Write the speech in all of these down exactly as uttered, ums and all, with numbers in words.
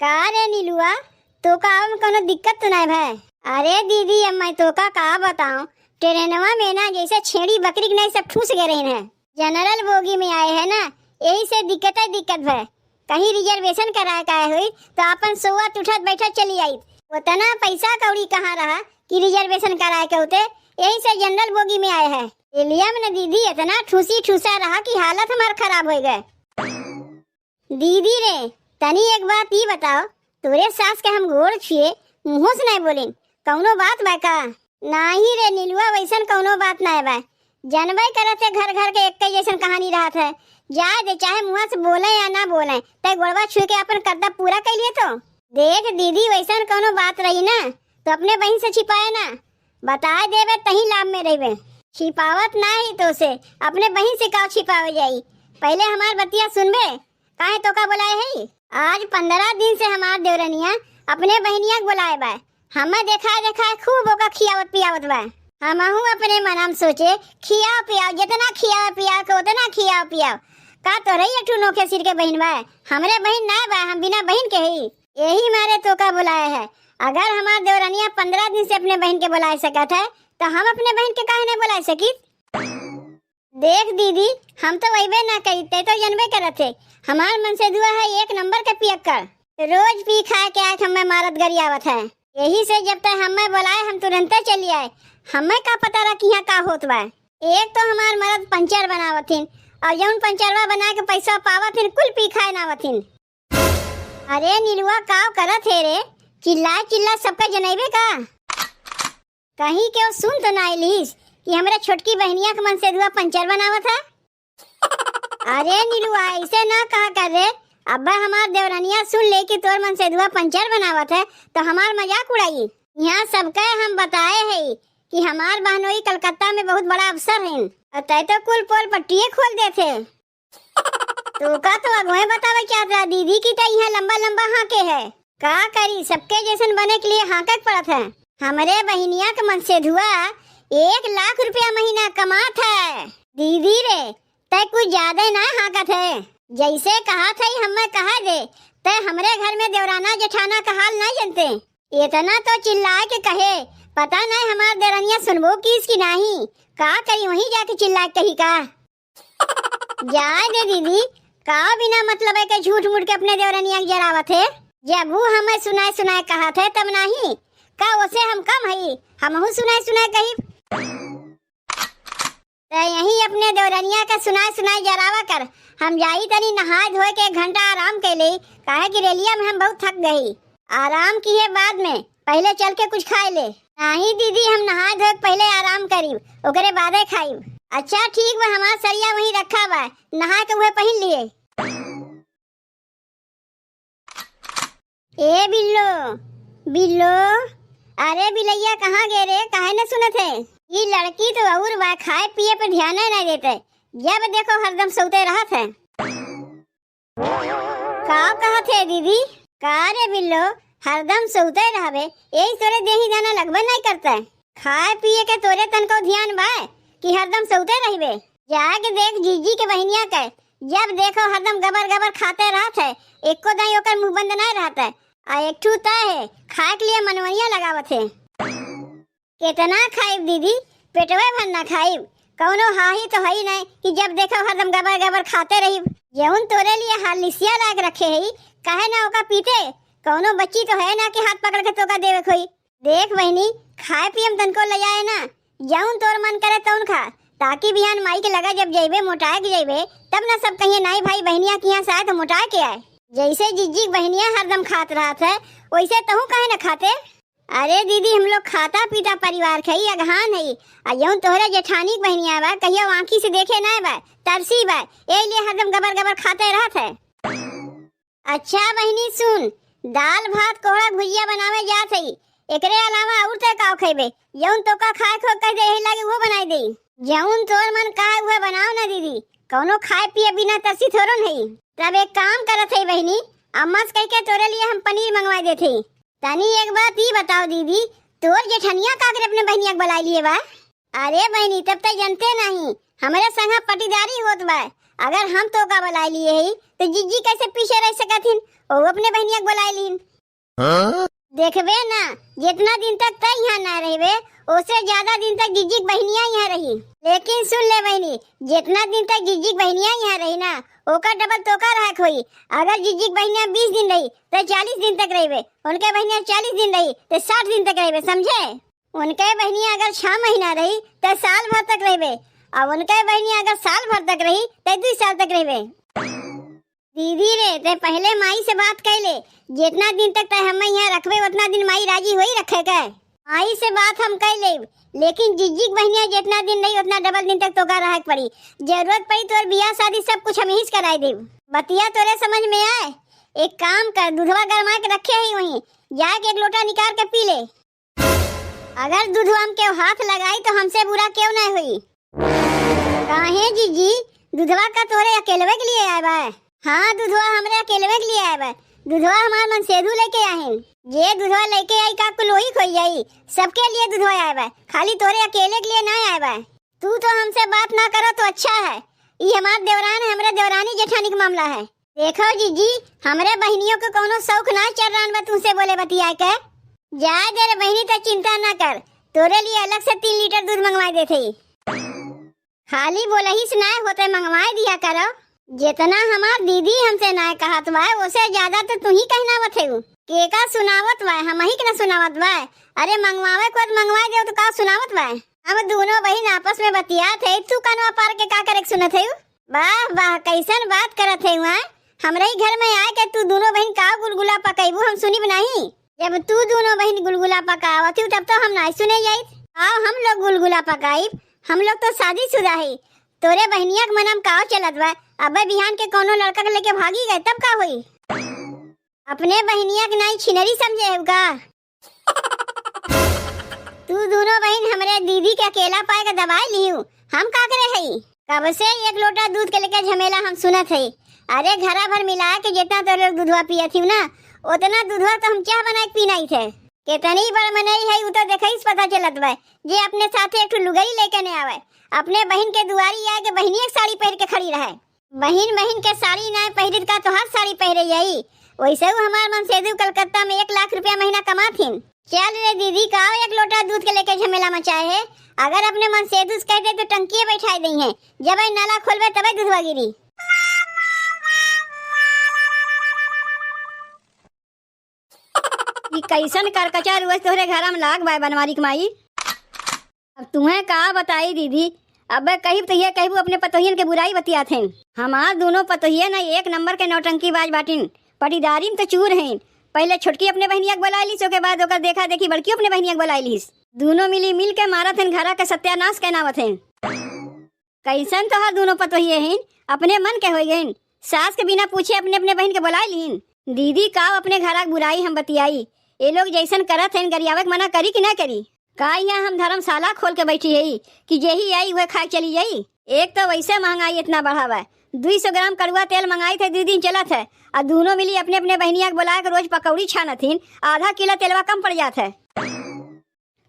का रे नीलुआ, तोका आवे में कौनो दिक्कत तो नाय भय? अरे दीदी, अब मैं तोका का बताऊं, ट्रेनवा में ना जैसे छेड़ी बकरी के नाई सब ठूस गए रहिन है। जनरल बोगी में आए है ना, यही से दिक्कत है, दिक्कत भय। कहीं रिजर्वेशन कराए का होई तो आपन सोवत उठत बैठत चली आई। उतना पैसा कौड़ी कहाँ रहा कि रिजर्वेशन कराए के होते, यही से जनरल बोगी में आए है। रेलिया में न दीदी इतना ठूसी ठूसा रहा कि हालत हमार खराब हो गए। दीदी रे, तनी एक बात ई बताओ, तोरे सास के हम गोड़ छुए, मुँहो से नाय बोलिन, कौनो बात बा का? नाही रे नीलुआ, वैसन कौनो बात नाय बा। जनबे करत है घर घर के एक जैसन कहानी रहत है। जाए दे, चाहे मुँह से बोले या ना बोले, तै गोड़वा छुए के अपन कर्तव्य पूरा कर लिए तो। देख दीदी, वैसन कौनो बात रही ना तो अपने बहिन से छिपाए ना, बताए देबे तही लाभ में रहबे। छिपावत ना ही तो से, अपने बहिन से का छिपावे जाई? पहले हमार बतिया सुनबे, काहे तोका बुलाए है? आज पंद्रह दिन से हमार देवरनिया अपने बहिनिया के बुलाए बा। हमें देखा देखा खूब ओका खियावत पियावत बा। हमहू अपने मना में सोचे, खियाओ पियाओ, जितना खियाओ पियाओ के उतना खियाओ पियाओ। का तोरे एक ठू नोखे सिर के बहिन बा? हमरे बहिन ना बा, हम बिना बहिन के ही। यही मारे तोका बुलाए है। अगर हमार देवरनिया पंद्रह दिन से अपने बहिन के बुलाए सकत है, तो हम अपने बहिन के काहे नहीं बुलाए सकित? देख दीदी, हम तो वैबे ना करी, ते तो जनबे करत है, हमार मनसेधुआ है एक नंबर के पियक्कड़। रोज पी खा के आँख हमें मारत गरियावत है। यही से जब तक हमें बुलाए, हम तुरंते चली आए। हमें का पता रहा कि यहाँ का होत बा। एक तो हमार मरद पंचर बनावत हिन, और जौन पंचरवा बना के पैसा पावत हिन, कुल पी खाए नावत हिन। अरे नीलुआ, काव करत है रे? चिल्ला चिल्ला सबका जनैबे का? कहीं केहू सुन तो ना लिहिस कि हमरे छोटकी बहिनिया के मनसेधुआ पंचर बनावत है। अरे नीलुआ, ऐसे ना कहा कर रे। अब्बा हमार देवरनिया सुन ले कि तोर मनसेधुआ पंचर बनावत है, तो हमार मजाक उड़ाई। यहाँ सबके हम बताए है कि हमार बहनोई कलकत्ता में बहुत बड़ा अफसर हैं, और तै तो कुल पोल पट्टिए खोल देते। तोका तो अगुए बतावे चाहत रहा दीदी की तो यहाँ लंबा लंबा हाँके है। का करी, सबके जैसन बने के लिए हाँके के पड़त है। हमरे बहिनिया के मनसेधुआ एक लाख रुपया महीना कमात है। दीदी रे, तै कुछ ज्यादा ना हाँकत है। जैसे कहा था ही हमें कहा दे, तै हमरे घर में देवराना जेठाना का हाल ना जनते। इतना तो चिल्लाए के कहे, पता नहीं हमार देवरनिया सुनबो कीस कि नाही। का करी, वहीं जाके चिल्लाए के कही का? जाए दे दीदी, का बिना मतलब है के झूठ मूठ के अपने देवरनिया के जरावत है? जब वो हमें सुनाए सुनाए कहत है तब नाही, का ओसे हम कम हई? हमहू सुनाए सुनाए कही। त यही अपने देवरनिया के सुनाए सुनाए जरावा कर, हम जाई तनी नहाए धोए के एक घंटा आराम के ले, काहे कि रेलिया में हम बहुत थक गई। आराम किहे बाद में, पहले चल के कुछ खाए ले। नाही दीदी, हम नहाए धोए के पहले आराम करीब, ओकरे बादे खाइब। अच्छा ठीक बा, हमार सरिया वहीं रखा बा, नहा के उहे पहिन लिए। ए बिल्लो, बिल्लो, अरे बिलैया कहाँ गे रे, काहे न सुनत है? ई लड़की तो और बा, खाए पिए पे ध्यान नहीं देते, जब देखो हरदम सोते रहत है। का कहत है दीदी? का रे बिल्लो, हरदम सोते रहबे, यही तोरे देही दाना लगबे नहीं करता है। खाए पिए के तोरे तनको ध्यान बा कि हरदम सोते रहबे? जाके देख जीजी के बहिनिया के, जब देखो हरदम गबर गबर खाते रहत है, एको दाई ओकर मुंह बंद नहीं रहत है। आ एक ठू तय है, खाए के लिए मनवनिया लगावत है। केतना खाइब दीदी, पेटवे भर ना खाइब। कौनो हाही तो हई नहीं कि जब देखो हरदम गबर गबर खाते रहिब। जौन तोरे लिए हालिसिया लायक रखे हई, काहे ना ओका पीते? कौनो बच्ची तो है ना कि हाथ पकड़ के तोका देवे खोई। देख बहिनी, खाए पिए में तनको ले जाए ना, जौन तोर मन करे तौन खा, ताकि बिहान माई के लगा जब जइबे, मोटाए के जइबे, तब ना सब कहिए नाई भाई बहिनिया के यहाँ से आए तो मोटाए के आए। जैसे जिज्जी के बहिनिया हरदम खात रहत है, वैसे तहू काहे ना खाते? अरे दीदी, हम लोग खाता पीता परिवार के हई, अगहान हई। आ जौन तोहरे जेठानी के बहिनिया बा, कहियो आँखी से देखे नाय बा, तरसी बा, यही लिए हरदम गबर गबर खाते रहत है। अच्छा बहिनी सुन, दाल भात कोहड़ा भुजिया बनावे जात हई, एकरे अलावा और ते का खइबे? जौन तोका खाए खो कह दे, यही लागे उहो बनाई देई। जौन तोर मन कहे उहे बनाओ ना दीदी, कौनो खाए पिए बिना तरसी थोड़ो नहीं। तब एक काम करत हई बहिनी, अम्मा से कह के तोरे लिए हम पनीर मंगवा देत हई। तनी एक बात ई बताओ दीदी, तोर जेठनिया का करे अपने बहिनिया के बुला लिए बा? अरे बहिनी, तब तो जनते नहीं, हमरे संग पटीदारी होत बा। अगर हम तोका बुलाए लिए ही, तो जिज्जी कैसे पीछे रह सकत हिन? वो अपने बहनिया के बुलाए लीन। हाँ? देखबे ना, जितना दिन तक तै यहाँ ना रहबे, ओसे ज्यादा दिन तक जिज्जी के बहनिया यहाँ रही। लेकिन सुन ले बहनी, जितना दिन तक जिज्जी के बहनिया यहाँ रही ना, ओकर डबल तोका रहक होई। अगर जिज्जी के बहनिया बीस दिन रही, तो चालीस दिन तक रहबे। उनके बहनिया चालीस दिन रही, तो साठ दिन तक रहबे, समझे? उनके बहनिया अगर छह महीना रही, तो साल भर तक रहबे। और उनके बहनिया अगर साल भर तक रही, तो दू साल तक रहबे। दीदी रे, ते पहले माई से बात कर ले। जितना दिन तक ते हमें यहाँ रखबे, उतना दिन माई राजी होई रखे के। माई से बात हम कर लेब, लेकिन जिज्जी के बहनिया जितना दिन रही, उतना डबल दिन तक तोका रहे के पड़ी। जरूरत पड़ी तोर बियाह शादी सब कुछ हम यहीं से कराई देब। बतिया तोरे समझ में आए? एक काम कर, दूधवा गरमा के रखे ही वहीं, जाके एक लोटा निकाल के पी ले। अगर दूधवा में केहू हाथ लगाई तो हमसे बुरा केहू नहीं होई। काहे जीजी, दूधवा का तोरे अकेलवे के लिए आए बा? हाँ, दूधवा हमरे अकेलवे के लिए आए बा। दूधवा हमार मनसेधु लेके आहिन। जे दूधवा लेके आई का कुल वही खोई जाई? सबके लिए दूधवा आए बा, खाली तोरे अकेले के लिए ना आए बा। तू तो हमसे बात ना करो तो अच्छा है। ई हमार देवरान है, हमरे देवरानी जेठानी के मामला है। देखो जीजी, हमरे बहिनियों के कौनो शौक ना चल रहा बा तुमसे बोले बतियाए के। जाए दे रे बहिनी, त चिंता ना कर, तोरे लिए अलग से तीन लीटर दूध मंगवाए देते ही। खाली बोलही से ना होते, मंगवाए दिया करो। जितना हमार दीदी हमसे ना कहत बा, ओसे ज्यादा तो तू ही कहनावत है। के का सुनावत बा, हम ही के ना सुनावत बा। अरे मंगवावे को तो मंगवाए दे, तो का सुनावत बा? हम दोनों बहिन आपस में बतियात है, तू कनवा पार के का करे के सुनत है? वाह वाह, कैसन बात करत है वहाँ? हमरे ही घर में आए के तू दोनों बहिन का गुलगुला पकैबू, हम सुनिब नहीं। जब तू दोनों बहिन गुलगुला पकावत हू तब तो हम नहीं सुने जाइत। आओ हम लोग गुलगुला पकाइब, हम लोग तो शादीशुदा है। तोरे बहिनिया के मनम काव चलत बा? अबे बिहान के कौनो लड़का के लेके भागी गए तब का होई? अपने बहिनिया के नाई छिनरी समझे हो का? तू दोनों बहिन हमरे दीदी के अकेला पाए के दबाए लिहू, हम का करे हई? कब से एक लोटा दूध के लेके झमेला हम सुनत हई। अरे घरा भर मिला के जितना तो लोग दूधवा पियत ही ना, उतना दूधवा तो हम चाह बना के पीना ही थे। कितनी बड़ मनई है, उ तो देखई से पता चलत बा, जे अपने साथे एक ठो लुगई लेके ने आवे, अपने बहिन के दुआरी आए के बहिनिया के साड़ी पहन के खड़ी रहे। बहिन, बहिन के साड़ी नाय पहिरित का तोहार साड़ी पहिरे जाई? वैसे हमार मनसेधु कलकत्ता में एक लाख रुपया महीना कमात हिन। चल रे दीदी, का एक लोटा दूध के लेके झमेला मचाए है? अगर अपने मनसेधु से कह दे तो टंकिए बैठाए दई है, जब नाला खोलबे तबे दूधवा गिरी। ई कैसन करकचा रोज तोहरे घरा में लाग बाय बनवारी के माई। अब तुहें का बताई दीदी, अब कहिब तो ये कहबू अपने पतोहियन के बुराई बतियात हैं। हमार दोनों पतोहिया ना एक नंबर के नौटंकीबाज बाटिन, पटीदारी में तो चूर हैं। पहले छोटकी अपने बहनिया के बुलाए लीस, ओके बाद ओकर देखा देखी बड़की अपने बहनिया के बुलाए लीस। दोनों मिली मिल के मारत हैं, घरा के सत्यानाश कैनावत हैं। कैसन तोहार दोनों पतोहिए हैं, अपने मन के हो गइन। सास के बिना पूछे अपने अपने बहिन के बुलाए लीन। दीदी का अपने घरा के बुराई हम बतियाई, ए लोग जैसन करत हैं गरियावे के मना करी कि ना करी? का यहाँ हम धर्मशाला खोल के बैठी है कि जेही आई वह खाए चली जाई? एक तो वैसे महंगाई इतना बढ़ावा है, दुई सौ ग्राम कड़ुआ तेल मंगाई थे, दू दिन चलत है, और दोनों मिली अपने अपने बहनिया के बुलाए के रोज पकौड़ी छानत हिन, आधा किलो तेलवा कम पड़ जात है।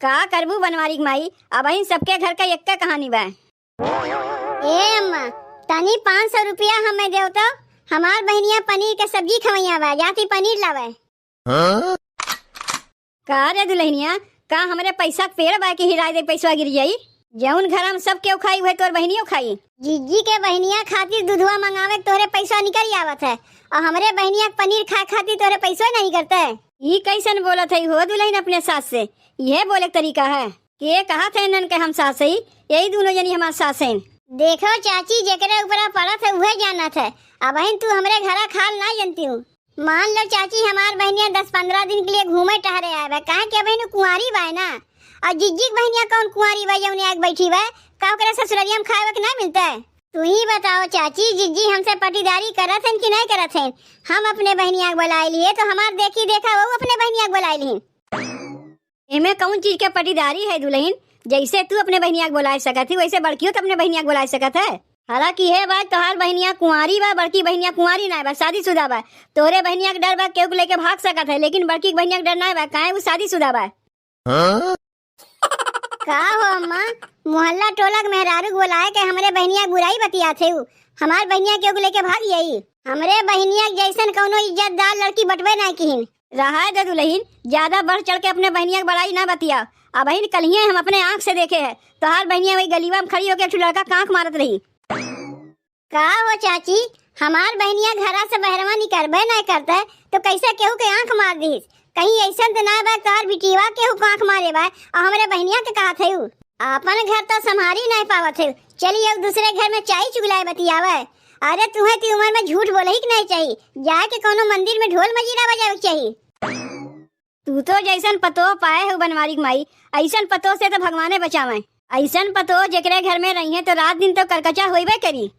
का करबू बनवारी के माई, अबहिन सबके घर का एक्के कहानी बा। ए अम्मा, तनी पाँच सौ रुपया हमें देव तो, हमार बहनिया पनीर के सब्जी खवैया बा, जाती पनीर लावे। हाँ? का रे दुल्हनिया, का हमरे पैसा के पेड़ बा कि हिराए दे पैसवा गिर जाई? जौन घर में सब केहू खाई, वह तोर बहनियो खाई। जीजी के बहनिया खातिर दूधवा मंगावे के तोहरे पैसा निकल आवत है, और हमरे बहनिया के पनीर खाए खातिर तोहरे पैसवा नहीं करते। ई कैसन बोलत है हो दुल्हन अपने सास से? यह बोले के तरीका है? के कहत है इन्हन के हम सास है? यही दोनों जनी हमार सास हैं। देखो चाची, जेकरे ऊपरा पड़त है उहे जानत है। अबहिन तू हमरे घरा खाल ना जनती हूँ। मान लो चाची, हमार बहनिया दस पन्द्रह दिन के लिए घूमे टहरे आए बा, काहे कि अबहिन उ कुंवारी बा ना। और जिज्जी के बहनिया कौन कुंवारी बा जौन आग बैठी बा? का ओकरे ससुररिया में खाए के ना मिलता है? तू ही बताओ चाची, जिज्जी हमसे पटीदारी करत हैं कि नहीं करत हैं? हम अपने बहनिया के बुलाए लिए तो हमार देखी देखा वो अपने बहनिया के बुलाए लीन। एमे कौन चीज के पटीदारी है दुल्हन? जैसे तू अपने बहनिया के बुलाए सकत ही, वैसे बड़कियो तो अपने बहनिया के बुलाए सकत है। हालांकि हे बात, तोहार बहनिया कुंवारी बा, बड़की बहनिया कुंवारी ना बा, शादीशुदा बा। तोहरे बहनिया के डर बा, केहू के लेके भाग सकत है, लेकिन बड़की बहनिया के डर ना बा, काहे वो शादीशुदा बा। हाँ? का हो अम्मा, मोहल्ला टोला के मेहरारू के बोलाए के हमरे बहिनिया के बुराई बतियात है? हमार बहिनिया केहू के लेके भाग जाई? हमरे बहिनिया के जैसन कौनो इज्जतदार लड़की बटबे नाहीं किहिन। रहाय दे दुलहिन, ज्यादा बढ़ चढ़ के अपने बहिनिया के बड़ाई ना बतिया। अबहिन कलिये हम अपने आँख से देखे है, तोहार बहिनिया वही गलीवा में खड़ी होके एक ठो लड़का के आँख मारत रही। का हो चाची, हमार बहिनिया घरा से बहरवा निकरबे नाहीं करते तो कैसे केहू के आँख मार दीस? कहीं ऐसन तो ना बा तोहार बिटिया केहू के आँख मारे बा और हमरे बहिनिया के कहत है? आपन घर तो संभारी नाहीं पावत है, चली अब दूसरे घर में चाय चुगलाए बतियावे। अरे तुहें ती उम्र में झूठ बोलही के नाहीं चाही, जाए के कौनो मंदिर में ढोल मजीरा बजावे के चाही। तू तो जैसन पतोह पाए हो बनवारी के माई, ऐसन पतोह से तो भगवाने बचावे। ऐसन पतोह जेकरे घर में रही है तो रात दिन तो करकचा होइबे करी।